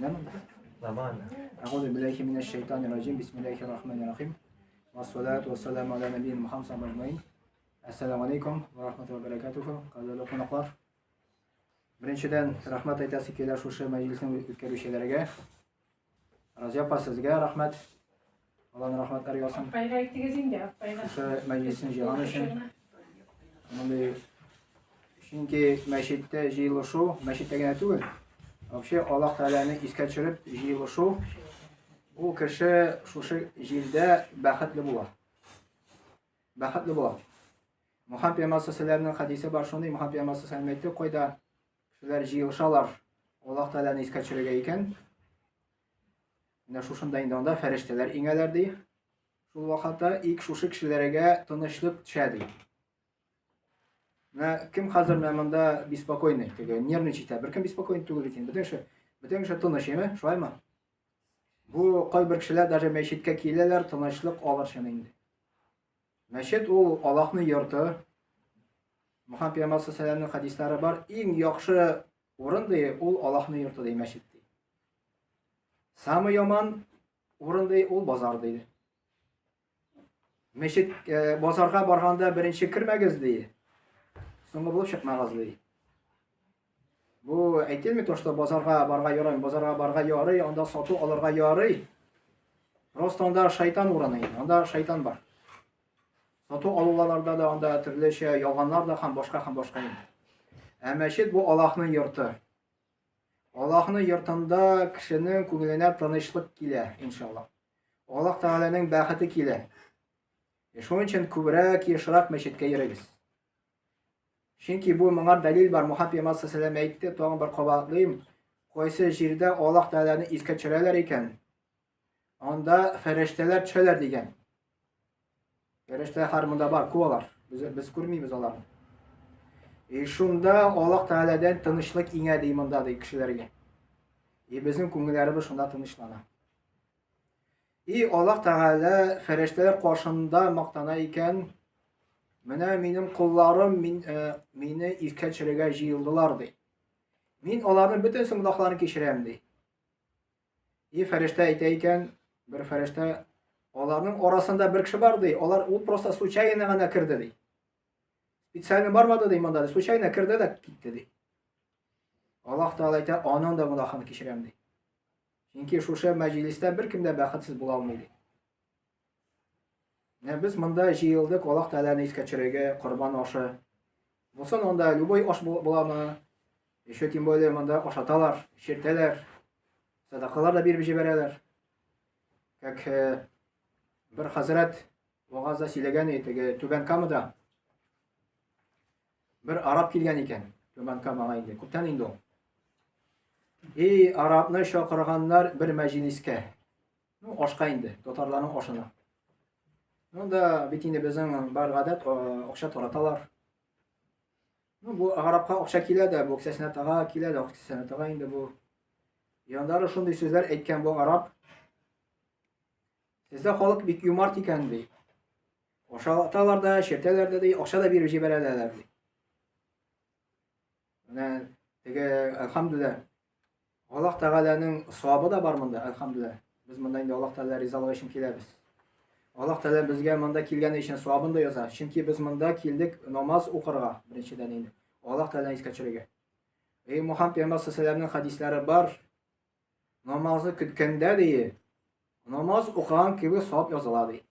Менә монда. Нормально. Әгъузу биллахи минәш шайтанир раҗим. Бисмиллахир рахманир рахим. Вассалату вассаламу аля набийина Мухаммад саллаллаху алейхи Ассаламу алейкум ва рахматуллахи ва баракатуху. Кадерле кунаклар. Беренчедән, рәхмәт әйтәсе килә шушы мәҗлесне үткәрүчеләргә. Разия апа, сезгә рәхмәт. Аллаһның рәхмәтләре яусын. Апайга әйтегез инде, апайга. Шушы мәҗлесне җыйган өчен. Мондый чөнки мәчеттә җыелышу, мәчеттә генә түгел, вообще Аллаһ Тәгаләне искә төшереп җыелышу, ул кеше шушы җирдә бәхетле була. Бәхетле була. Мөхәммәд пәйгамбәр саллаллаху хәдисе бар шундый, Мөхәммәд пәйгамбәр саллаллаху әйтте, кайда кешеләр җыелышалар, Аллаһ Тәгаләне искә төшерергә икән, менә шушында инде анда фәрештәләр иңәләр ди. Шул вакытта ик шушы кешеләргә тынычлык төшә ди. Менә кем хәзер менә монда беспокойный, теге нервничать итә. Беркем беспокойный түгел бит инде. Бөтен кеше, бөтен кеше тыныч, әйме? Шулаймы? Бу кайбер кешеләр даже мәчеткә киләләр, тынычлык алыр өчен инде. Мәчет ул Аллаһның йорты. Мөхәммәд пәйгамбәр саллаллаху хәдисләре бар. Иң яхшы урын ди, ул Аллаһның йорты ди, мәчет ди. Самый яман урын ди, ул базар ди. Мәчет э, базарга барганда беренче кермәгез ди. Соңгы булып чыкмагыз ди. Бу әйтелми то, что базарга барга ярый, базарга барга ярый, анда сату алырга ярый. Просто анда шайтан урыны инде, анда шайтан бар. Сату алуларда да анда төрлечә ялганнар да һәм башка һәм башка инде. Ә мәчет бу Аллаһның йорты. Аллаһның йортында кешенең күңеленә тынычлык килә, иншалла. Аллаһ Тәгаләнең бәхете килә. Шуның өчен күбрәк, ешрак мәчеткә йөрегез. Чөнки бу моңа дәлил бар. Мухаммад пәйгамбәр саллаллаху әйтте, тагын бер кабатлыйм. Кайсы җирдә Аллаһ Тәгаләне искә төшерәләр икән, анда фәрештәләр төшәләр дигән. Фәрештәләр һәр монда бар, күп алар. Без, без күрмибез аларны. И шунда Аллаһ Тәгаләдән тынычлык иңә ди монда ди кешеләргә. И безнең күңелләребез шунда тынычлана. И Аллаһ Тәгалә фәрештәләр каршында мактана икән, менә минем колларым мин, э, мине искә төшерергә җыелдылар ди. Мин аларның бөтен гөнаһларын кичерәм ди. И фәрештә әйтә икән, бер фәрештә аларның арасында бер кеше бар ди, алар ул просто случайно гына керде ди. Специально бармады ди монда, случайно керде дә китте ди. Аллаһ Тәгалә әйтә, аның да гөнаһын кичерәм ди. Чөнки шушы мәҗлистә беркем дә бәхетсез була алмый ди. Менә без монда җыелдык Аллаһ Тәгаләне искә төшерергә, корбан ашы. Булсын анда любой аш буламы? Еще тем более монда ашаталар, эчертәләр, садакалар да биреп җибәрәләр. Как э, бер хәзрәт вагазда сөйләгән иде, теге Түбән Камада Бер араб килгән икән Түбән Камага инде, күптән инде ул. И арабны чакырганнар бер мәҗлискә. Ну, ашка инде, татарларның ашына. Ну да, бит инде безнең бар гадәт, акча тараталар. Ну, бу арабка акча килә дә, бу кесәсенә тага, килә дә, кесәсенә тага инде бу. Яннары шундый сүзләр әйткән бу араб. Сездә халык бик юмарт икән, ди. Ашаталар да, эчертәләр дә, ди, акча да биреп җибәрәләр, ди. Менә теге, әлхәмдүлилләһ, Аллаһ Тәгаләнең савабы да бар монда, әлхәмдүлилләһ. Без монда инде Аллаһ Тәгалә ризалыгы өчен киләбез. Аллаһ Тәгалә безгә монда килгән өчен савабын да яза. Чөнки без монда килдек намаз укырга, беренчедән инде. Аллаһ Тәгаләне искә төшерергә. Эй, Мухаммад пәйгамбәр саллаллаху алейһи хәдисләре бар. Намазны көткәндә ди, намаз укыган кебек савап языла ди.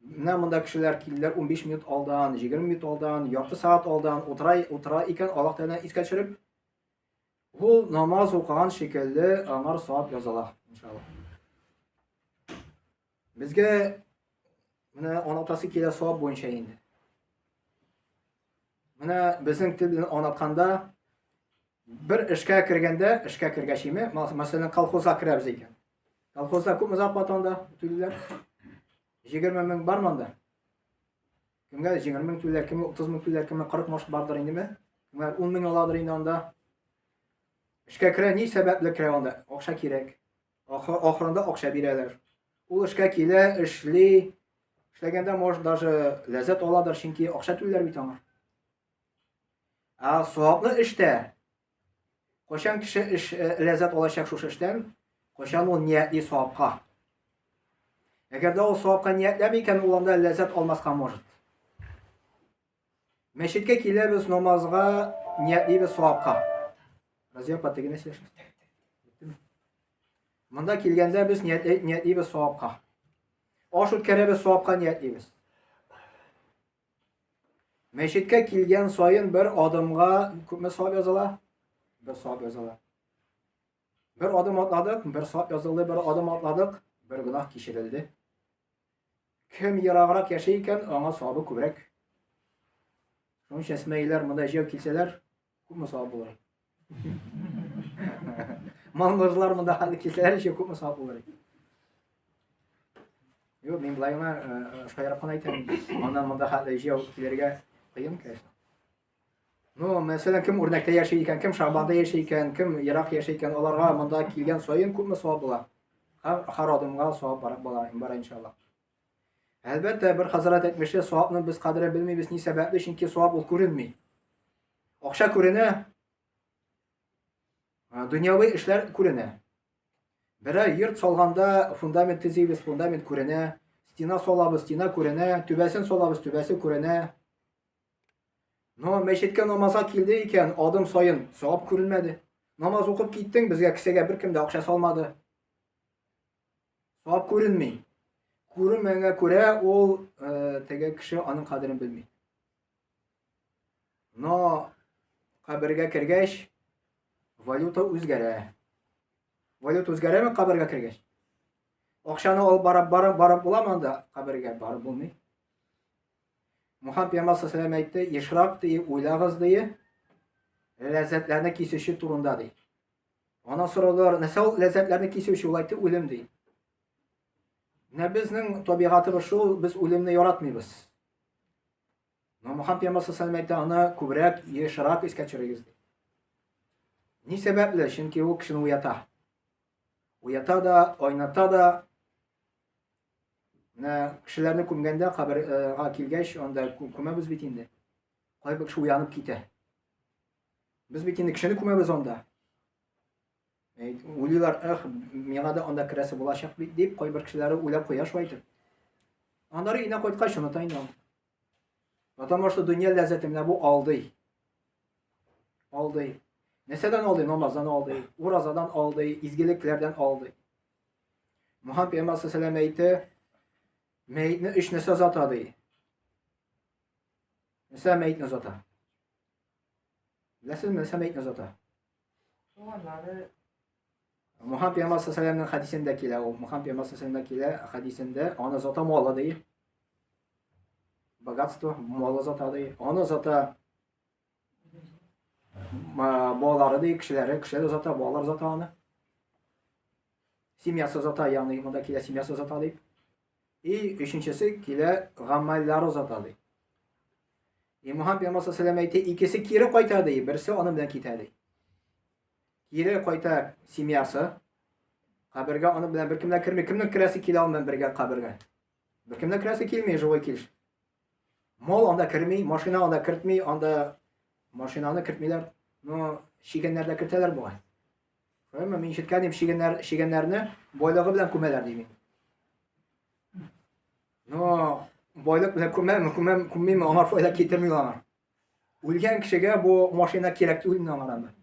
Менә монда кешеләр килделәр 15 минут алдан, 20 минут алдан, ярты сәгать алдан утыра, утыра икән, Аллаһ Тәгалә искә төшереп, ул намаз укыган шикелле аңар савап языла, иншалла. Безгә менә анатасы килә савап буенча инде. Менә безнең тел белән анатканда бер эшкә кергәндә, эшкә кергәч име, мәсәлән, колхозга керәбез икән. Колхозда күпме зарплата анда түлиләр? 20 мең бармы анда? Кемгә 20 мең түлиләр, кемгә 30 мең түлиләр, кемгә 40 может бардыр индеме? Кемгә 10 мең аладыр инде анда. Эшкә керә, ни сәбәпле керә анда? Акча кирәк. Ахырында акча бирәләр. Ул эшкә килә, эшли. Эшләгәндә, может, даже ләззәт аладыр, чөнки акча түлиләр бит аңа. Ә саваплы эштә. Кайчан кеше эш э, ләззәт алачак шушы эштән? Кайчан ул ниятли савапка. Әгәр дә ул савапка ниятләми икән, ул анда ләззәт алмаска может. Мәчеткә киләбез намазга, ниятлибез савапка. Разия апа, тегене сөйләшәсез. Монда килгәндә без ниятлибез савапка. Аш үткәрәбез савапка ниятлибез. Мәчеткә килгән саен бер адымга күпме савап языла? Бер савап языла. Бер адым атладык, бер савап язылды, бер адым атладык, бер гөнаһ кичерелде. Кем ераграк яши икән, аңа савабы күбрәк. Шуның өчен әсмәиләр монда җәяү килсәләр, күпме савап булыр? Маңгызлар монда хәзер килсәләр, еще күпме савап булыр? Юк, мин былай гына э, э, шаярып кына әйтәм. Аннан монда хәзер җәяү килергә кыен, конечно. Ну, мәсәлән, кем Үрнәктә яши икән, кем Шабанда яши икән, кем ерак яши икән, аларга монда килгән саен күпме савап була? Һәр, һәр адымга савап бара, була, бара иншалла. Әлбәттә, бер хәзрәт әйтмешли, савапны без кадерен белмибез, ни сәбәпле, чөнки савап ул күренми. Акча күренә, дөньяви эшләр күренә. Берәр йорт салганда фундамент төзибез, фундамент күренә, стена салабыз, стена күренә, түбәсен салабыз, түбәсе күренә. Но мәчеткә намазга килде икән, адым саен савап күренмәде. Намаз укып киттең, безгә кесәгә беркем дә акча салмады. Савап күренми. Күренмәгәнгә күрә ул э, теге кеше аның кадерен белми. Но кабергә кергәч, валюта үзгәрә. Валюта үзгәрәме кабергә кергәч? Акчаны алып барып барып барып буламы анда кабергә? Барып булмый. Мухаммад пәйгамбәр саллаллаху әйтте, ешрак ди, уйлагыз ди, ләззәтләрне кисүче турында ди. Ана сорадылар, нәрсә ул ләззәтләрне кисүче? Ул әйтте, үлем ди. Менә безнең табигатыбыз шул, без үлемне яратмыйбыз. Но Мухаммад пәйгамбәр саллаллаху әйтте, аны күбрәк, ешрак искә төшерегез ди. Ни сәбәпле? Чөнки ул кешене уята. Уята да, айната да. Менә кешеләрне күмгәндә кабергә килгәч, анда күмәбез бит инде. Кайбер кеше уянып китә. Без бит инде кешене күмәбез анда. Уйлыйлар, эх, миңа да анда керәсе булачак бит дип, кайбер кешеләре уйлап куя шулай итеп. Аннары өенә кайткач оныта инде аны. Потому что дөнья ләззәте менә бу алдый. Алдый. Нәрсәдән алдый? Намаздан алдый, уразадан алдый, изгелекләрдән алдый. Мухаммад пәйгамбәр саллаллаху әйтте, мәетне өч нәрсә озата ди. Нәрсә мәетне озата? Беләсезме, нәрсә мәетне озата? Туганнары. Мухаммад пәйгамбәр саллаллаху хәдисендә килә ул. Мухаммад пәйгамбәр саллаллаху килә хәдисендә, аны озата малы ди. Богатство, малы озата ди. Аны озата балалары ди, кешеләре, кешеләр озата, балалар озата аны. Семьясы озата, ягъни монда килә семьясы озата дип. И өченчесе килә гамәлләр озата ди. И Мухаммад пәйгамбәр саллаллаху әйтте, икесе кире кайта ди, берсе аның белән китә ди. Кире кайта семьясы, кабергә аның белән беркем дә керми. Кемнең керәсе килә аның белән бергә кабергә? Беркем дә керәсе килми, живой килеш. Мал анда керми, машина анда кертми, анда машинаны кертмиләр. Но чигеннәр дә кертәләр бугай. Шулаймы? Мин ишеткән идем, чигеннәр, чигеннәрне байлыгы белән күмәләр димин. Но байлык белән күмәме, күмәм, күммиме, аңар файда китерми аңар. Үлгән кешегә бу машина кирәк түгел инде аңар анда.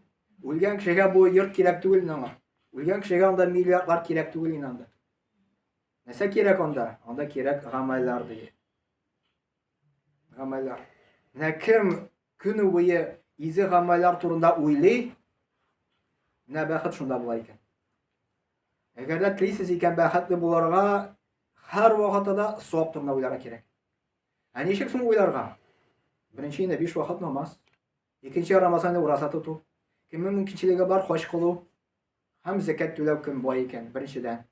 Үлгән кешегә бу йорт кирәк түгел инде аңар. Үлгән кешегә анда миллиардлар кирәк түгел инде анда. Нәрсә кирәк анда? Анда кирәк гамәлләр ди. Гамәлләр. Менә кем көне буе изге гамәлләр турында уйлый, менә бәхет шунда була икән. Әгәр дә телисез икән бәхетле булырга, һәр вакытта да савап турында уйларга кирәк. Ә ничек соң уйларга? Беренче инде биш вакыт намаз. Икенче Рамазанда ураза тоту. Кемнең мөмкинчелеге бар, хаҗ кылу. Һәм зәкят түләү кем бай икән, беренчедән.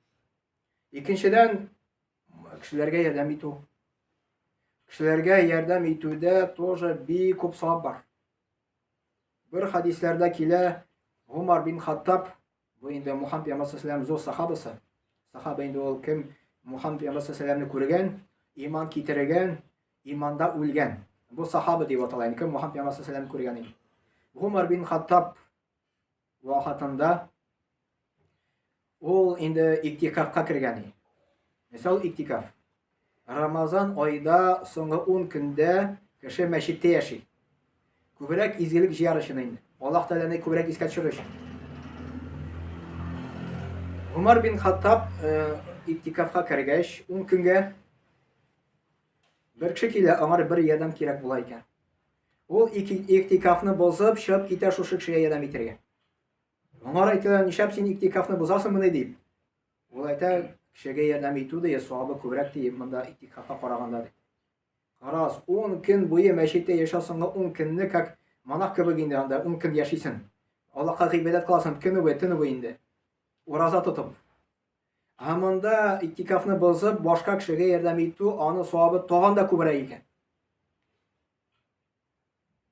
Икенчедән, кешеләргә ярдәм итү. Кешеләргә ярдәм итүдә тоже бик күп савап бар. Бер хадисләрдә килә Гумар бин Хаттаб, бу инде Мухаммад пәйгамбәр саллаллаху зур сахабасы. Сахаба инде ул кем Мухаммад пәйгамбәр саллаллаху күргән, иман китергән, иманда үлгән. Бу сахаба дип атала инде, кем Мухаммад пәйгамбәр саллаллаху күргән инде. Гумар бин Хаттаб. вакытында ул инде иктикафка кергән. Мисал иктикаф. Рамазан айда соңгы 10 көндә кеше мәчеттә яши. Күбрәк изгелек җыяр өчен инде. Аллаһ Тәгаләне күбрәк искә төшерер өчен. Гомар бин Хаттаб э, иктикафка кергәч, 10 көнгә бер кеше килә, аңар бер ярдәм кирәк була икән. Ул иктикафны бозып, чыгып китә шушы кешегә ярдәм итәргә. Гомар әйтә, нишләп син иктикафны бозасың моны дип. Ул әйтә, кешегә ярдәм итү ди, савабы күбрәк ди, монда иктикафка караганда ди. Карагыз, 10 көн буе мәчеттә яшәү соңгы 10 көнне как монах кебек инде анда 10 көн яшисең. Аллаһка гыйбадәт кыласың көне буе, төне буе инде. Ураза тотып. Ә монда иктикафны бозып, башка кешегә ярдәм итү, аны савабы тагын да күбрәк икән.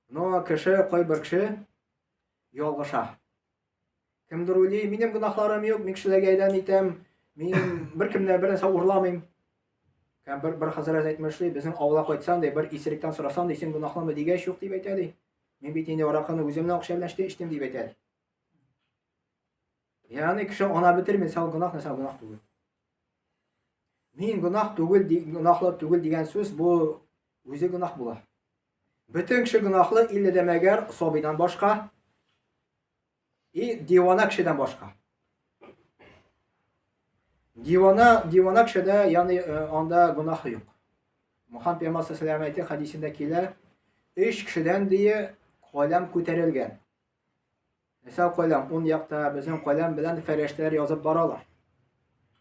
Но кеше, кайбер кеше ялгыша. Кемдер уйлый, минем гөнаһларым юк, мин кешеләргә әйлән итәм, мин беркемнән бер нәрсә урламыйм. Һәм бер, бер хәзрәт әйтмешли, безнең авылга кайтсаң, ди, бер исеректән сорасаң, ди, син гөнаһлымы дигәч, юк дип әйтә, ди. Мин бит инде аракыны үземнең акча белән эчтем дип әйтә, ди. Ягъни кеше ана бетерми, сау гөнаһ, нәрсә гөнаһ түгел. Мин гөнаһ түгел, гөнаһлы түгел дигән сүз бу үзе гөнаһ була. Бөтен кеше гөнаһлы, иллә дә мәгәр сабыйдан башка и дивана кешедән башка. Дивана, дивана кешедә, ягъни э, анда гөнаһ юк. Мухаммад пәйгамбәр саллаллаху алейһи ва хәдисендә килә, өч кешедән дие каләм күтәрелгән. Мисал каләм, ун якта безнең каләм белән фәрештәләр язып баралар.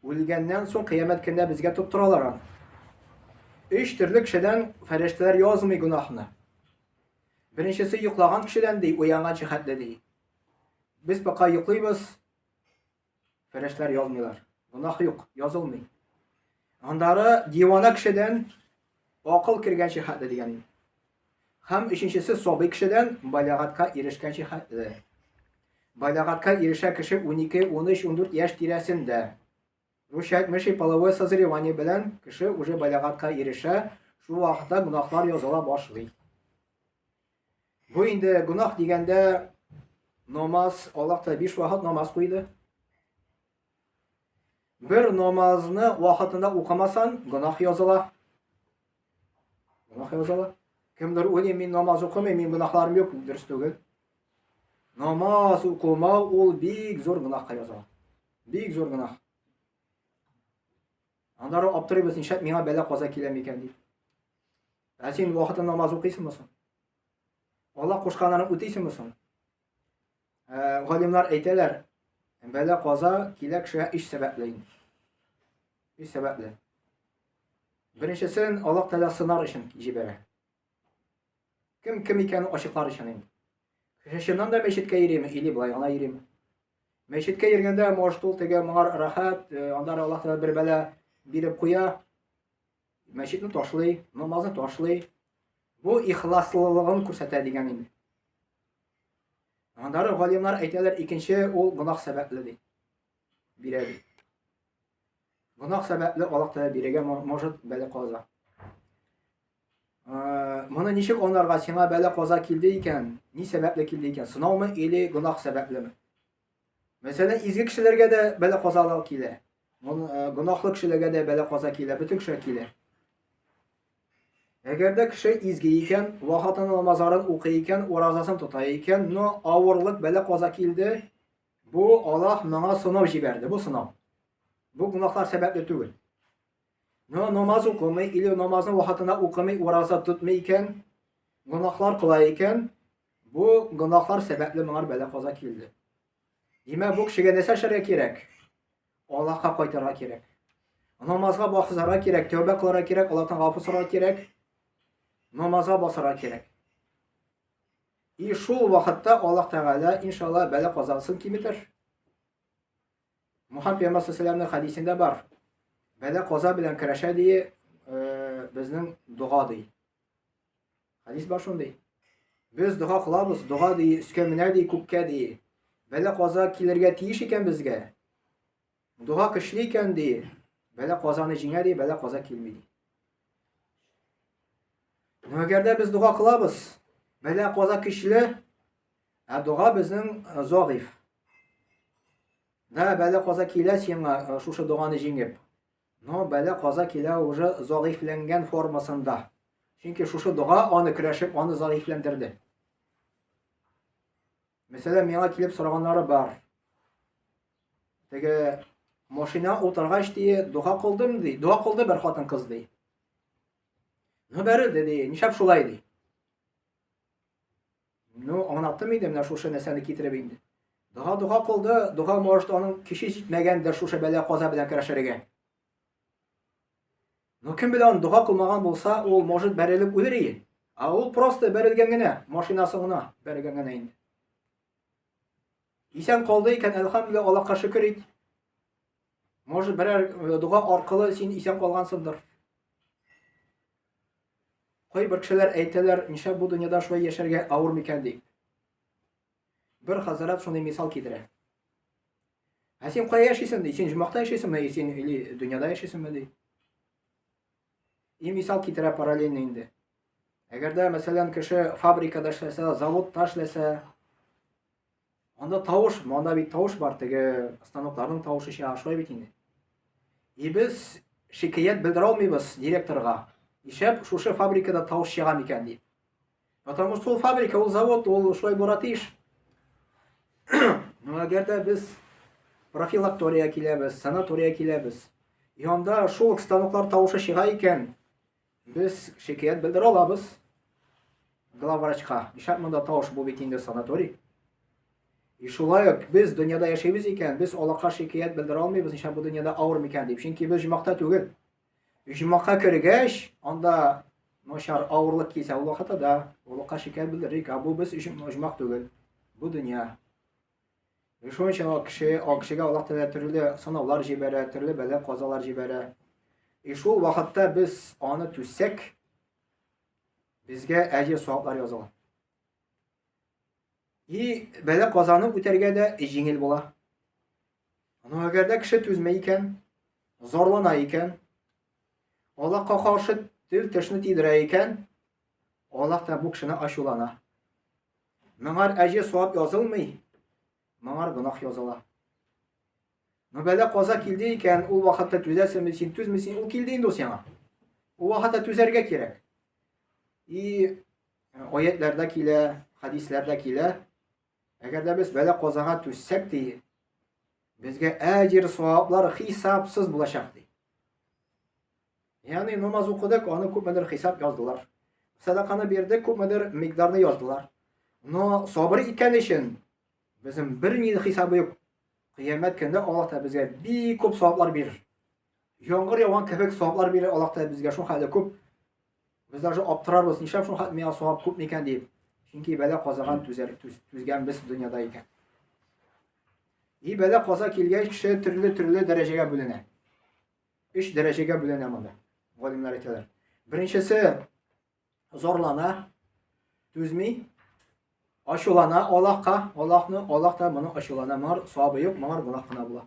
Үлгәннән соң кыямәт көндә безгә тоттыралар аны. Өч төрле кешедән фәрештәләр язмый гөнаһны. Беренчесе йоклаган кешедән ди, уянганчы хәтле ди. Без пока йоклыйбыз, фәрештәләр язмыйлар. Гөнаһ юк, язылмый. Аннары дивана кешедән акыл кергәнче хәтле дигән инде. Һәм өченчесе сабый кешедән балягатка ирешкәнче хәтле. Балягатка ирешә кеше 12, 13, 14 яшь тирәсендә. Русча әйтмешли, половое созревание белән кеше уже балягатка ирешә, шул вакытта гөнаһлар языла башлый. Бу инде гөнаһ дигәндә намаз, Аллаһ та биш вакыт намаз куйды. Бер намазны вакытында укымасан, гөнаһ языла. Гөнаһ языла. Кемдер уйлый, мин намаз укымыйм, мин гөнаһларым юк, дөрес түгел. Намаз укымау ул бик зур гөнаһка языла. Бик зур гөнаһ. Аннары аптырыйбыз, нишләп миңа бәла каза килә микән дип. Ә син вакытында намаз укыйсыңмы соң? Аллаһ кушканнарын үтисеңме соң? Ә, галимнар әйтәләр, бәла каза килә кешегә өч сәбәпле инде. Өч сәбәпле. Беренчесен Аллаһ Тәгалә сынар өчен җибәрә. Кем кем икәнен ачыклар өчен инде. Кеше чыннан да мәчеткә йөриме или былай гына йөриме? Мәчеткә йөргәндә, может, ул теге моңар рәхәт, э, аннары Аллаһ Тәгалә бер бәла биреп куя. Мәчетне ташлый, намазны ташлый. Бу ихласлылыгын күрсәтә дигән инде. Аннары галимнар әйтәләр, икенче ул гөнаһ сәбәпле ди. Бирә ди. Гөнаһ сәбәпле Аллаһ Тәгалә бирергә может бәла каза. Моны ничек аңларга? Сиңа бәла каза килде икән, ни сәбәпле килде икән? Сынаумы или гөнаһ сәбәплеме? Мәсәлән, изге кешеләргә дә бәла казалар килә. Гөнаһлы кешеләргә дә бәла каза килә, бөтен кешегә килә. Әгәр дә кеше изге икән, вакытында намазларын укый икән, уразасын тота икән, но авырлык, бәла каза килде, бу Аллаһ моңа сынау җибәрде, бу сынау. Бу гөнаһлар сәбәпле түгел. Но намаз укымый или намазны вакытында укымый, ураза тотмый икән, гөнаһлар кыла икән, бу гөнаһлар сәбәпле моңар бәла каза килде. Димәк, бу кешегә нәрсә эшләргә кирәк? Аллаһка кайтырга кирәк. Намазга басарга кирәк, тәүбә кылырга кирәк, Аллаһтан гафу сорарга кирәк. Намазга басарга кирәк. И шул вакытта Аллаһ Тәгалә иншалла бәла казасын киметер. Мухаммад пәйгамбәр саллаллаху хәдисендә бар. Бәла каза белән көрәшә ди, э, безнең дога ди. Хәдис бар шундый. Без дога кылабыз, дога ди, өскә менә ди, күккә ди. Бәла каза килергә тиеш икән безгә. Дога көчле икән ди. Бәла казаны җиңә ди, бәла каза килми ди. Но әгәр дә без дога кылабыз, бәла каза көчле, ә дога безнең э, загыйф. Да, бәла каза килә сиңа э, шушы доганы җиңеп. Но бәла каза килә уже зәгыйфьләнгән формасында. Чөнки шушы дога аны көрәшеп, аны зәгыйфьләндерде. Мәсәлән, миңа килеп сораганнары бар. Теге машина утыргач ди, дога кылдым ди. Дога кылды бер хатын кыз ди. Ну бәрелде ди, нишләп шулай ди. Ну, аңлаттым инде менә шушы нәрсәне китереп инде. Дога дога кылды, дога может аның көче җитмәгәндер шушы бәла каза белән көрәшергә. Ну, кем белә, аны дога кылмаган булса, ул может бәрелеп үлер иде. Ә ул просто бәрелгән генә, машинасы гына бәрелгән генә инде. Исән калды икән, әлхәмдүлилләһ, Аллаһка шөкер ит. Может, берәр э, дога аркылы син исән калгансыңдыр. Кайбер кешеләр әйтәләр, нишләп бу дөньяда шулай яшәргә авыр микән дип. Бер хәзрәт шундый мисал китерә. Ә син кая яшисең ди? Син җомахта яшисеңме, син или дөньяда яшисеңме ди? И мисал китерә параллельно инде. Әгәр дә, мәсәлән, кеше фабрикада эшләсә, заводта эшләсә, Анда тавыш, монда бит тавыш бар, теге станокларның тавышы чыга, шулай бит инде. И без шикаять белдерә алмыйбыз директорга. Ишәп шушы фабрикада тавыш чыга микән дип. Потому что ул фабрика, ул завод, ул шулай булырга тиеш. Ну, әгәр дә без профилактория киләбез, санатория киләбез, и анда шул станоклар тавышы чыга икән, Без шикаять белдерә алабыз главврачка. Нишләп монда тавыш бу бит инде санаторий. И шулай ук без дөньяда яшибез икән, без Аллаһка шикаять белдерә алмыйбыз, нишләп бу дөньяда авыр микән дип. Чөнки без җомакта түгел. Җомакка кергәч, анда начар авырлык килсә, ул вакытта да Аллаһка шикаять белдерик. Ә бу без өчен җомак түгел. Бу дөнья. Шуның өчен ул кеше, ул кешегә Аллаһ Тәгалә төрле сынаулар җибәрә, төрле бәла-казалар җибәрә. И шул вакытта без аны түзсәк, безгә әҗер саваплар языла. И бәла-казаны үтәргә дә җиңел була. Но әгәр дә кеше түзмәй икән, зарлана икән, Аллаһка каршы тел тешне тидерә икән, Аллаһ та бу кешене ачулана. Моңар әҗер савап язылмый, моңар гөнаһ языла. Но бәла каза килде икән, ул вакытта түзәсеңме, син түзмисең, ул килде инде ул сиңа. Ул вакытта түзәргә кирәк. И э, аятларда килә, хадисләрдә килә. Әгәр дә без бәла казага түзсәк ди, безгә әҗер саваплар хисапсыз булачак ди. Ягъни намаз укыдык, аны күпмедер хисап яздылар. Садаканы бирдек, күпмедер микъдарны яздылар. Но сабыр иткән өчен безнең берни хисабы юк. Кыямәт көндә Аллаһ та безгә бик күп саваплар бирер. Яңгыр яуган кебек саваплар бирер Аллаһ та безгә шул хәтле күп. Без даже аптырарбыз, нишләп шул хәтле миңа савап күп микән дип. Чөнки бәла казаган түзәр, түзгән без дөньяда икән. И бәла каза килгәч, кеше төрле-төрле дәрәҗәгә бүленә. Өч дәрәҗәгә бүленә монда. Галимнәр әйтәләр. Беренчесе зарлана, түзми, ачулана Аллаһка, Аллаһны, Аллаһ та моны ачулана. Моңар савабы юк, моңар гөнаһ кына була.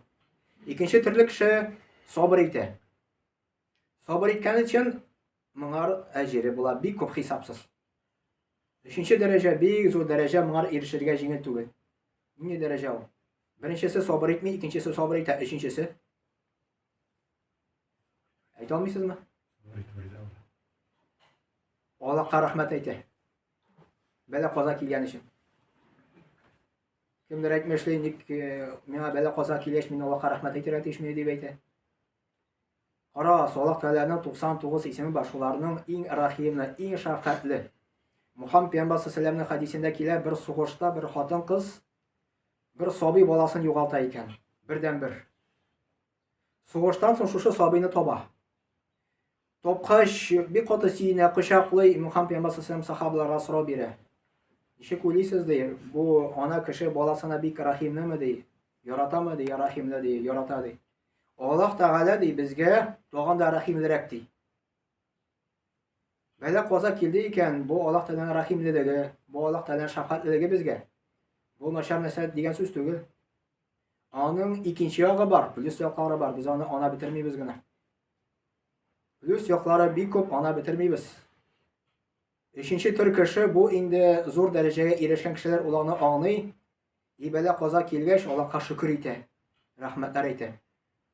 Икенче төрле кеше сабыр итә. Сабыр иткән өчен моңар әҗере була, бик күп хисапсыз. Өченче дәрәҗә, бик зур дәрәҗә, моңар ирешергә җиңел түгел. Нинди дәрәҗә ул? Беренчесе сабыр итми, икенчесе сабыр итә, өченчесе Әйтә алмыйсызмы? Аллаһка рәхмәт әйтә. Бәла каза килгән өчен. Кемдер әйтмешли, ник э, миңа бәла каза килгәч, мин Аллаһка рәхмәт әйтергә тиешме дип әйтә. Кара, Аллаһ Тәгаләнең 99 исеме бар, шуларның иң рәхимле, иң шәфкатьле. Мухаммад пәйгамбәр саллаллаху хәдисендә килә, бер сугышта бер хатын-кыз бер сабый баласын югалта икән, бердән-бер. Сугыштан соң шушы сабыйны таба. Тапкач, бик каты сөенә, кочаклый, Мухаммад пәйгамбәр саллаллаху сахабаларга сорау бирә. Ничек уйлыйсыз, ди, бу ана кеше баласына бик рәхимлеме, ди, яратамы, ди, рәхимле, ди, ярата, ди. Аллаһ Тәгалә, ди, безгә тагын да рәхимлерәк, ди. Бәла каза килде икән, бу Аллаһ Тәгаләнең рәхимлелеге, бу Аллаһ Тәгаләнең шәфкатьлелеге безгә. Бу начар нәрсә дигән сүз түгел. Аның икенче ягы бар, плюс яклары бар. Без аны ана бетермибез генә. Плюс яклары бик күп, ана бетермибез. Өченче төр кеше бу инде зур дәрәҗәгә ирешкән кешеләр ул аны аңлый. И бәла каза килгәч, Аллаһка шөкер итә. Рәхмәтләр әйтә.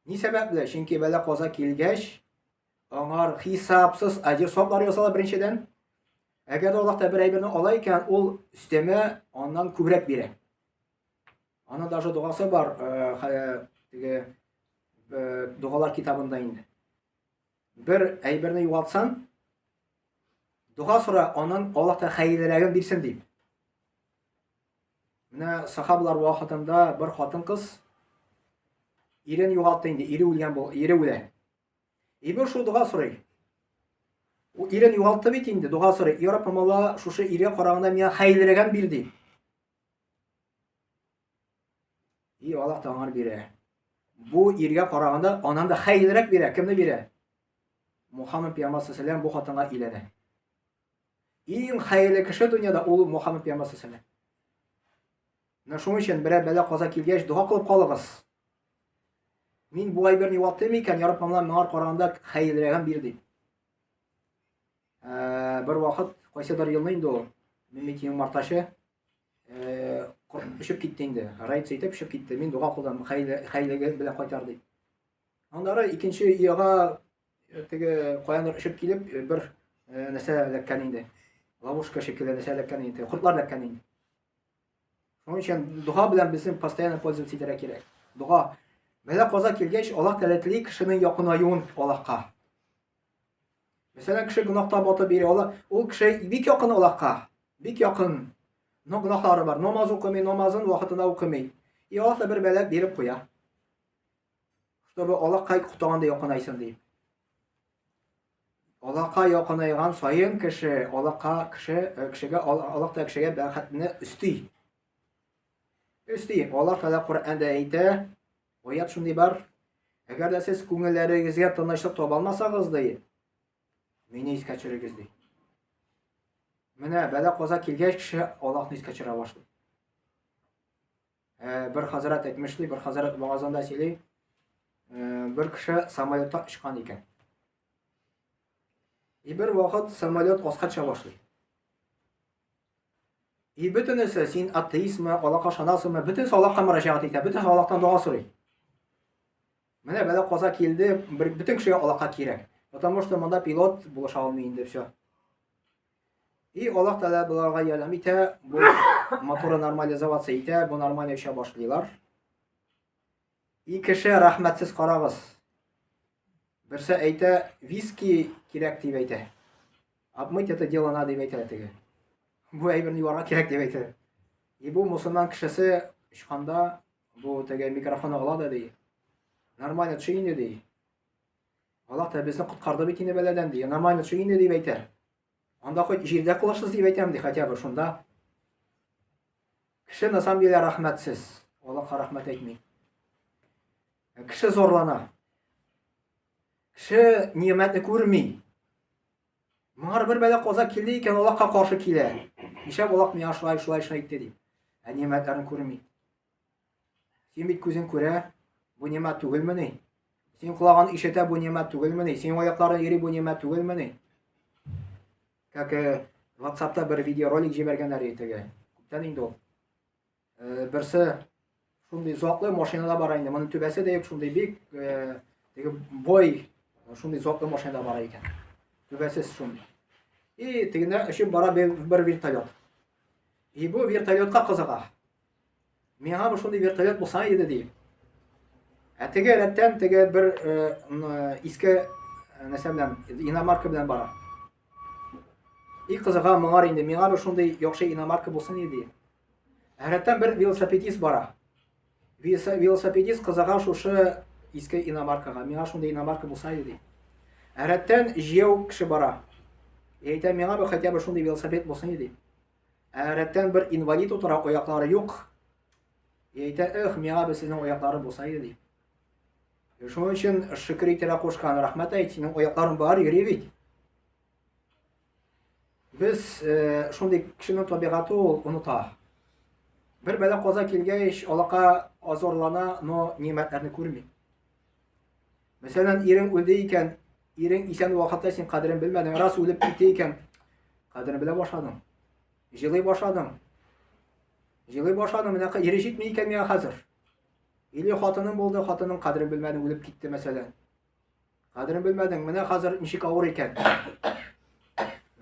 Ни сәбәпле? Чөнки бәла каза килгәч, аңар хисапсыз әҗер саваплар ясала беренчедән. Әгәр дә Аллаһ та бер әйберне ала икән, ул өстәмә аннан күбрәк бирә. Аның даже догасы бар, э, теге э, догалар китабында инде. Бер әйберне югалтсаң, дога сора, аннан Аллаһ та хәерлерәген бирсен дип. Менә сахабалар вакытында бер хатын-кыз ирен югалтты инде, ире үлгән бул, ире үлә. И бер шул дога сорый. Ул ирен югалтты бит инде, дога сорый. Я Раббым Алла, шушы иргә караганда миңа хәерлерәген бир ди. И Аллаһ та аңар бирә. Бу иргә караганда аннан да хәерлерәк бирә. Кемне бирә? Мухаммад пәйгамбәр саллаллаху бу хатынга өйләнә. Иң хәерле кеше дөньяда ул Мухаммад пәйгамбәр саллаллаху. Менә шуның өчен берәр бәла каза килгәч, дога кылып калыгыз. Мин бу әйберне югалттым икән, я Раббым, миңа караганда хәерлерәген бир дип. Ә, бер вакыт, кайсыдыр елны инде ул, мин бит иң мартачы, э, очып китте инде. Рейд итеп очып китте. Мин дога кылдым, хәйлеге белән кайтар дип. Аннары икенче яга э, теге каяндыр очып килеп э, бер э, нәрсә эләккән инде. Ловушка шикелле нәрсә эләккән инде, кортлар эләккән инде. Шуның өчен дога белән безнең постоянно пользоваться итәргә кирәк. Дога. Бәла каза килгәч, Аллаһ Тәгалә тели кешенең якынаюын Аллаһка. Мәсәлән, кеше гөнаһта батып йөри, ала, ул кеше бик якын Аллаһка, бик якын. Но гөнаһлары бар. Намаз укымый, намазын вакытында укымый. И Аллаһ та бер бәла биреп куя. Чтобы Аллаһка котаганда якынайсын дип. Аллаһка якынайган саен кеше, Аллаһка кеше, э, кешегә Аллаһ та кешегә бәхетне өсти. Өсти. Аллаһ Тәгалә Коръәндә әйтә, Аят шундый бар. Әгәр дә сез күңелләрегезгә тынычлык таба алмасагыз, ди, мине искә төшерегез, ди. Менә бәла каза килгәч, кеше Аллаһны искә төшерә башлый. Ә, бер хәзрәт әйтмешли, бер хәзрәт вагазында сөйли, ә, бер кеше самолетта очкан икән. И бер вакыт самолет аска төшә башлый. И бөтенесе, син атеистмы, Аллаһка ышанасыңмы, бөтенесе Аллаһка мөрәҗәгать итә, бөтенесе Аллаһтан дога сорый. Менә бәла каза килде, бер, бөтен кешегә Аллаһка кирәк. Потому что монда пилот булыша алмый инде, все. И Аллаһ Тәгалә боларга ярдәм итә, бу моторы нормализоваться итә, бу нормально оча башлыйлар. И кеше рәхмәтсез карагыз. Берсе әйтә, виски кирәк дип әйтә. Обмыть это дело надо дип әйтә теге. Бу әйберне юарга кирәк дип әйтә. И бу мусульман кешесе очканда бу теге микрофон ала да ди. Нормально төшә инде ди. Аллаһ та безне коткарды бит инде бәладән ди. Нормально төшә инде дип әйтә. Анда хоть җирдә кылышсыз дип әйтәм ди, хотя бы шунда. Кеше на самом деле рәхмәтсез. Аллаһка рәхмәт әйтми. Кеше зорлана. Кеше ниәмәтне күрми. Моңар бер бәла каза килде икән, Аллаһка каршы килә. Нишләп Аллаһ миңа шулай шулай шулай итте дип. Ә ниәмәтләрен күрми. Син бит күзең күрә, бу ниәмәт түгелмени? Син колагын ишетә, бу ниәмәт түгелмени? Син аякларын йөри, бу ниәмәт түгелмени? Как э, WhatsAppта бер видеоролик җибәргәннәр иде теге. Күптән инде ул. Э, берсе шундый затлы машинада бара инде. Моның түбәсе дә юк, шундый бик э, теге бой шундый затлы машинада бара икән. Түбәсез шундый. И тегендә очып бара бер вертолет. И бу вертолетка кызыга. Миңа бу шундый вертолет булса иде ди. Ә теге рәттән теге бер э, иске э, нәрсә белән, иномарка белән бара. И кызыга моңар инде, миңа бер шундый яхшы иномарка булсын иде ди. Ә рәттән бер велосипедист бара. Велосипедист кызыга шушы иске иномаркага, миңа шундый иномарка булса иде ди. Ә рәттән җияү кеше бара. И әйтә, миңа бер хотя бы шундый велосипед булсын иде ди. Ә рәттән бер инвалид утыра, аяклары юк. И әйтә, эх, миңа бер сезнең аяклары булса иде, ди. Шуның өчен шөкер итәргә кушкан, рәхмәт әйт, синең аякларың бар, йөри бит. Без э, шундый кешенең табигате ул оныта. Бер бәла каза килгәч, алака азорлана, но нимәтләрне күрми. Мәсәлән, ирең үлде икән, ирең исән вакытта син кадерен белмәдең, рас үлеп китте икән, кадерен белә башладың. Җылый башладың. Җылый башладың, менә ире җитми икән миңа хәзер. Или хатының булды, хатының кадерен белмәдең, үлеп китте, мәсәлән. Кадерен белмәдең, менә хәзер ничек авыр икән.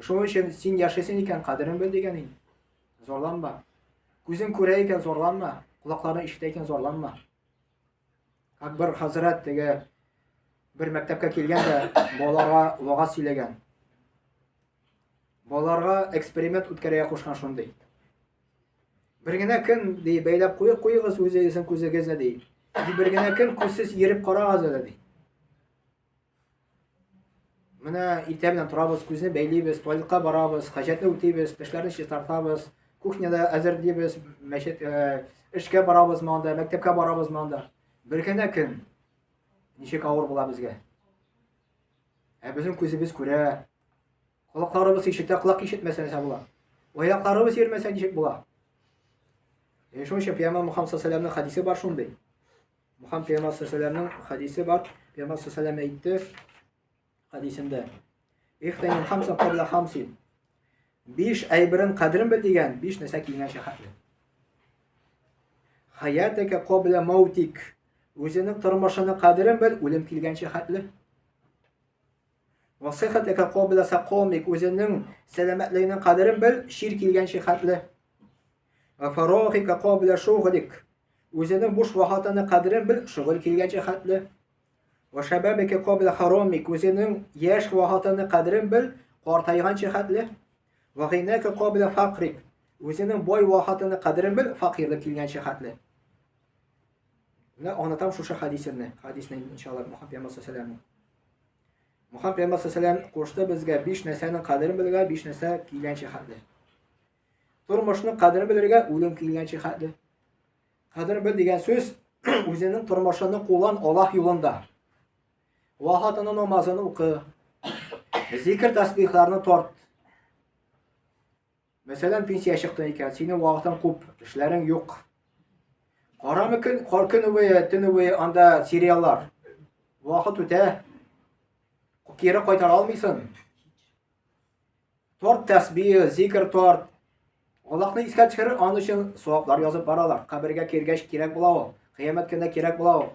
Шуның өчен син яшисең икән, кадерен бел дигән инде. Зарланма. Күзең күрә икән, зарланма. Колакларың ишетә икән, зарланма. Как бер хәзрәт теге бер мәктәпкә килгән дә балаларга вагаз сөйләгән. Балаларга эксперимент үткәрергә кушкан шундый. Бер генә көн, ди, бәйләп куеп куегыз үзегезнең күзегезне, ди. Ди, бер генә көн күзсез йөреп карагыз әле, ди. Менә иртә белән торабыз, күзне бәйлибез, туалетка барабыз, хаҗәтне үтибез, тешләрне чистартабыз, кухняда әзерлибез, мәчет, э, эшкә барабыз монда, мәктәпкә барабыз монда. Бер генә көн ничек авыр була безгә. Ә безнең күзебез күрә, Колакларыбыз ишетә, колак ишетмәсә нәрсә була? Аякларыбыз йөрмәсә ничек була? Э, шуның өчен Пәйгамбәр Мухаммад саллаллаху алейһи хәдисе бар шундый. Мухаммад пәйгамбәр саллаллаху алейһи хәдисе бар. Пәйгамбәр саллаллаху алейһи әйтте хәдисендә. Ихтаним хамса кабла хамсин. Биш әйберен кадерен бел дигән, биш нәрсә килгәнчә хәтле. Хаятәкә кабла маутик. Үзенең тормышының кадерен бел, үлем килгәнчә хәтле. Васыйхатәкә кабла сакомик, үзенең сәламәтлегенең кадерен бел, чир килгәнче хәтле. Ва фарахика кабла шугълик, үзенең буш вакытының кадерен бел, шөгыль килгәнче хәтле. Ва шабабика кабла харамик, үзенең яшь вакытының кадерен бел, картайганчы хәтле. Ва гыйнака кабла факрик, үзенең бай вакытының кадерен бел, факирлек килгәнче хәтле. Менә аңлатам шушы хәдисемне, хәдисне иншалла Мухаммад пәйгамбәр саллаллаху Мухаммад пәйгамбәр саллаллаху кушты безгә биш нәрсәнең кадерен белергә, биш нәрсә килгәнче хәтле. Тормышның кадерен белергә, үлем килгәнче хәтле. Кадерен бел дигән сүз үзенең тормышын куллан Аллаһ юлында. Вахатының намазын укы. Зикр тәсбихларны тарт. Мәсәлән, пенсия чыктың икән, синең вакытың күп, эшләрең юк. Карамы көн, кар көне буе, төне буе анда сериаллар. Вакыт үтә. Кире кайтара алмыйсың. Торт тәсбих, зикр торт. Аллаһны искә төшерер, аның өчен саваплар язып баралар. Кабергә кергәч кирәк була ул. Кыямәт көнендә кирәк була ул.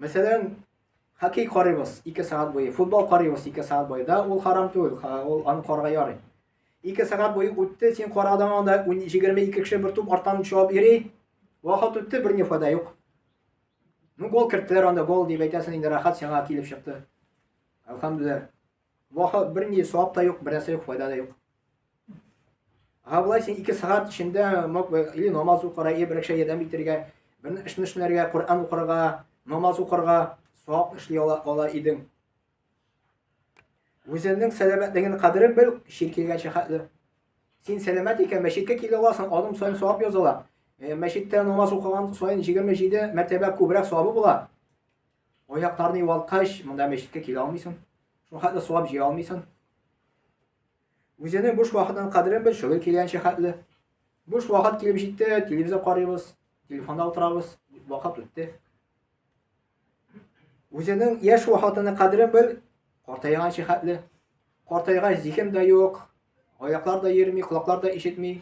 Мәсәлән, хоккей карыйбыз 2 сәгать буе, футбол карыйбыз 2 сәгать буе. Да, ул харам түгел, ул аны карарга ярый. 2 сәгать буе үтте, син карадың анда 22 кеше бер туп арттан чабып йөри. Вакыт үтте, бер ни файда юк. Ну, гол керттеләр анда, гол дип әйтәсең инде, рәхәт сиңа килеп чыкты. Әлхәмдүлилләһ. Ваха бер ни савап та юк, бер нәрсә юк, файда да юк. Ага, болай син 2 сәгать эчендә мог или намаз укырга, или бер кешегә ярдәм итәргә, бер эшне эшләргә, Коръән укырга, намаз укырга савап эшли ала, ала идең. Үзеңнең сәламәтлегеңнең кадерен бел, чир килгәнче хәтле. Син сәламәт икән, мәчеткә килә аласың, адым саен савап языла. Э, мәчеттә намаз укыган саен 27 мәртәбә күбрәк савабы була. Аякларны югалткач, монда мәчеткә килә алмыйсың. Шул хәтле савап җыя алмыйсың. Үзенең буш вакытының кадерен бел, шөгыль килгәнче хәтле. Буш вакыт килеп җитте, телевизор карыйбыз, телефонда утырабыз, вакыт үтте. Үзенең яшь вакытының кадерен бел, картайганчы хәтле. Картайгач зиһен дә юк, аяклар да йөрми, колаклар да ишетми.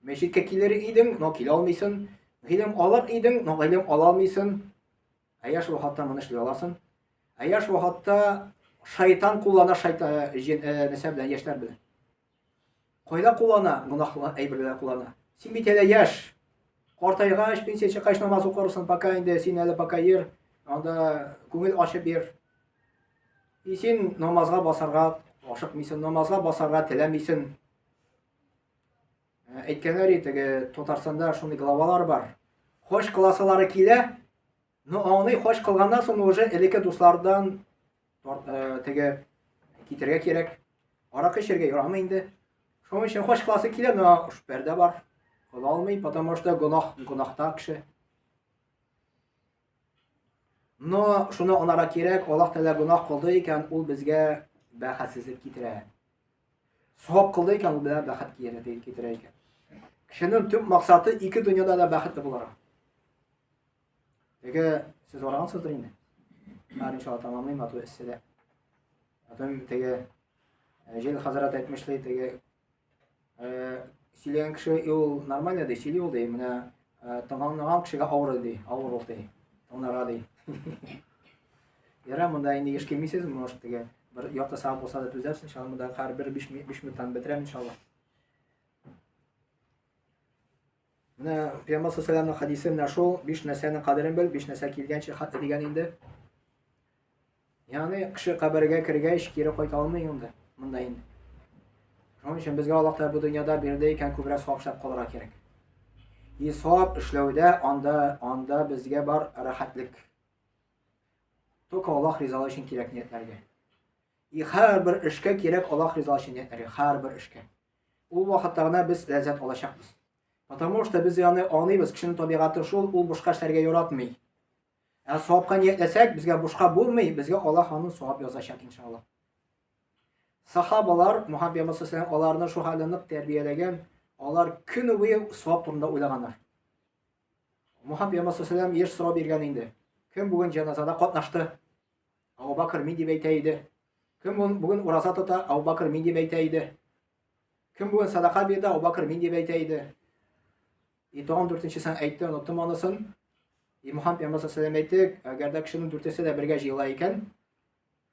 Мәчеткә килер идең, но килә алмыйсың. Гыйлем алыр идең, но гыйлем ала алмыйсың. Ә яшь вакытта моны эшли аласың. Ә яшь вакытта шайтан куллана шайтан э, җен, э, нәрсә белән, яшьләр белән. Кайда куллана? Гөнаһлы әйберләр куллана. Син бит әле яшь. Картайгач, пенсия чыккач намаз укырсың, пока инде син әле пока йөр, анда күңел ачып йөр. И син намазга басарга ашыкмыйсың, намазга басарга теләмисең. Э, әйткәннәр иде, теге Татарстанда шундый главалар бар. Хош кыласылары килә, но аңлый хош кылганнан соң уже элекке дуслардан э, теге китергә кирәк. Аракы эчәргә ярамый инде. Шуның өчен хош кыласы килә, но пәрдә бар. Кыла алмый, потому что гөнаһ, гөнаһта кеше. Но шуны анара кирәк, Аллаһ Тәгалә гөнаһ кылды икән, ул безгә бәхетсезлек китерә. Савап кылды икән, ул белән бәхет китерә икән. Кешенең төп максаты ике дөньяда да бәхетле булырга. Теге сез аргансыздыр инде. Хәзер иншалла тәмамлыйм, ату эсседә. Атым теге э, Җил хәзрәт әйтмешли, теге э, сөйләгән кеше ул нормально ди, сөйли ул ди. Менә Тыңланган кешегә авыр ди, авыр ул ди. Тыңларга ди. Ярар, монда инде еш килмисез, может, теге бер ярты сәгать булса да түзәрсез, иншалла, монда һәрбер 5 5 минуттан бетерәм, иншалла. Менә Пәйгамбәр саллаллаху хадисе менә шул, биш нәрсәнең кадерен бел, биш нәрсә килгәнче хәтта дигән инде. Ягъни кеше кабергә кергәч кире кайта алмый инде, монда инде. Шуның өчен безгә Аллаһ Тәгалә бу дөньяда бирде икән, күбрәк савап эшләп калырга кирәк. И савап эшләүдә анда анда безгә бар рәхәтлек. Только Аллаһ ризалыгы өчен кирәк ниятләргә. И һәрбер эшкә кирәк Аллаһ ризалыгы өчен ниятләргә, һәрбер эшкә. Ул вакытта гына без ләззәт алачакбыз. Потому что без аны аңлыйбыз, кешенең табигате шул, ул бушка эшләргә яратмый. Ә савапка ниятләсәк, безгә бушка булмый, безгә Аллаһ аны савап язачак, иншалла. Сахабалар, Мухаммед пәйгамбәр саллаллаху аларны шул хәлдә нык тәрбияләгән, алар көне буе савап турында уйлаганнар. Мухаммед пәйгамбәр саллаллаху еш сорау биргән инде. Кем бүген җеназада катнашты? Абу Бакр мин дип әйтә иде. Кем бүген ураза тота? Абу Бакр мин дип әйтә иде. Кем бүген садака бирде? Абу Бакр мин дип әйтә иде. И тагын дүртенчесен әйтте, оныттым анысын. И Мухаммед пәйгамбәр саллаллаху әйтте, әгәр дә кешенең дүртесе дә бергә җыела икән,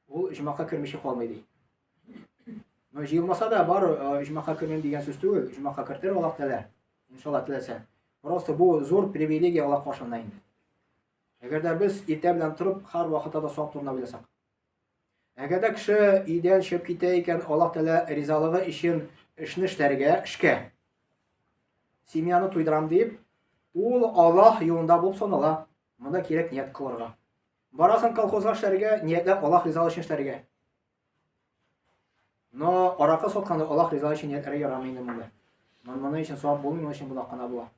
ул оҗмахка кермичә калмый ди. Но җыелмаса да бар оҗмахка кермим дигән сүз түгел, оҗмахка кертер Аллаһ Тәгалә. Иншалла теләсә. Просто бу зур привилегия Аллаһ каршында инде. Әгәр дә без иртә белән торып, һәр вакытта да савап турында уйласак. Әгәр дә кеше өйдән чыгып китә икән, Аллаһ Тәгалә ризалыгы өчен эшне эшләргә, эшкә. Семьяны туйдырам дип, ул Аллаһ юлында булып санала. Монда кирәк ният кылырга. Барасың колхозга эшләргә, ниятләп Аллаһ ризалыгы өчен эшләргә. Но аракы сатканда Аллаһ ризалыгы өчен ниятләргә ярамый инде монда. Моның өчен савап булмый, моның өчен гөнаһ кына була.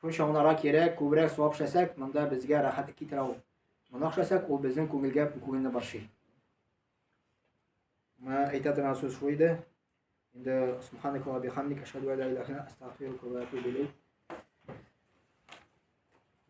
Шул чагынара кирәк, күбрәк савап эшләсәк, монда безгә рәхәтлек китерә ул. Гөнаһ эшләсәк, ул безнең күңелгә күңелне борчый. Менә әйтә торган сүз шул иде. Инде субханaka ва бихамдик ашһаду ан ла илаһа илля астагфирука ва атубу илейк.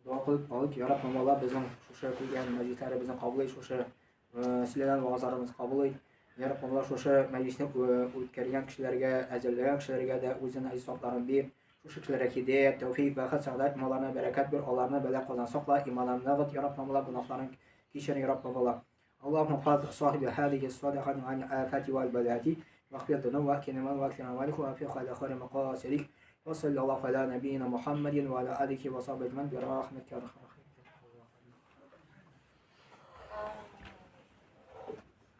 Дога кылып алыйк, я Раббым, Алла безнең шушы килгән мәҗлесләребезне кабул ит, шушы сөйләгән вагазларыбызны кабул ит. Я Раббым, Алла шушы мәҗлесне үткәргән кешеләргә, әзерләгән кешеләргә дә үзенең әҗер савапларын бир. Шушы кешеләргә һидәят, тәүфик, бәхет, сәгадәт, иманнарына бәрәкәт бир, аларны бәла казан сакла, иманнарын ныгыт, Я Раббым, Алла гөнаһларын кичер, Я Раббым, Алла. اللهم احفظ صاحب هذه الصدقة عن آفات والبلاء واغفر ذنوب وأكرم وأكرم مالك وأوفق على خير مقاصدك وصلى الله على نبينا محمد وعلى آله وصحبه أجمعين برحمتك يا أرحم.